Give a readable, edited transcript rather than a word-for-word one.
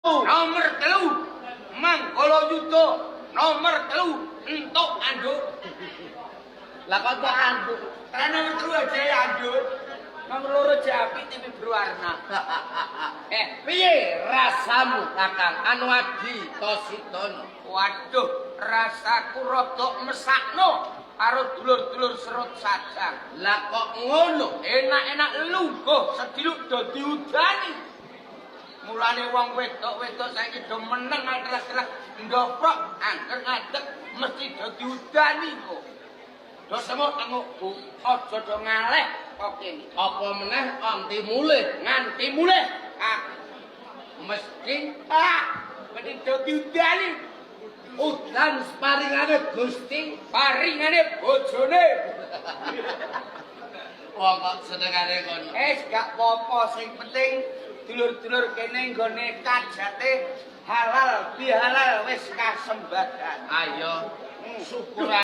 Nomor 3 Manggala Yuda. Nomor 3 entuk anduk. Lah kok tok anduk? Karena nomor 3 aja ya anduk. Nomor 2 aja apik tapi berwarna. Piye rasamu, Kakang Anu Adi Tosidana? Waduh, rasaku rada mesakno karo dulur-dulur Serut Sajang. Lah kok ngono? Enak-enak lungguh sediluk do diudani. Mulane wong wedok-wedok saiki do meneng terus-terus ndoprok angger ngadeg mesti do diudani kok. Do tengok-tengok, Bu, aja do ngaleh kok kene. Apa meneh anti mulih? Nganti mulih. Ah, Mesti ah, mesti do diudani. Udan sparingane Gusti. Paringane bojone. Wong kok senengane ngono. Eh, gak apa-apa, sing penting dulur-dulur kene nggone kajate halal bihalal wis kasembadan. Ayo syukur.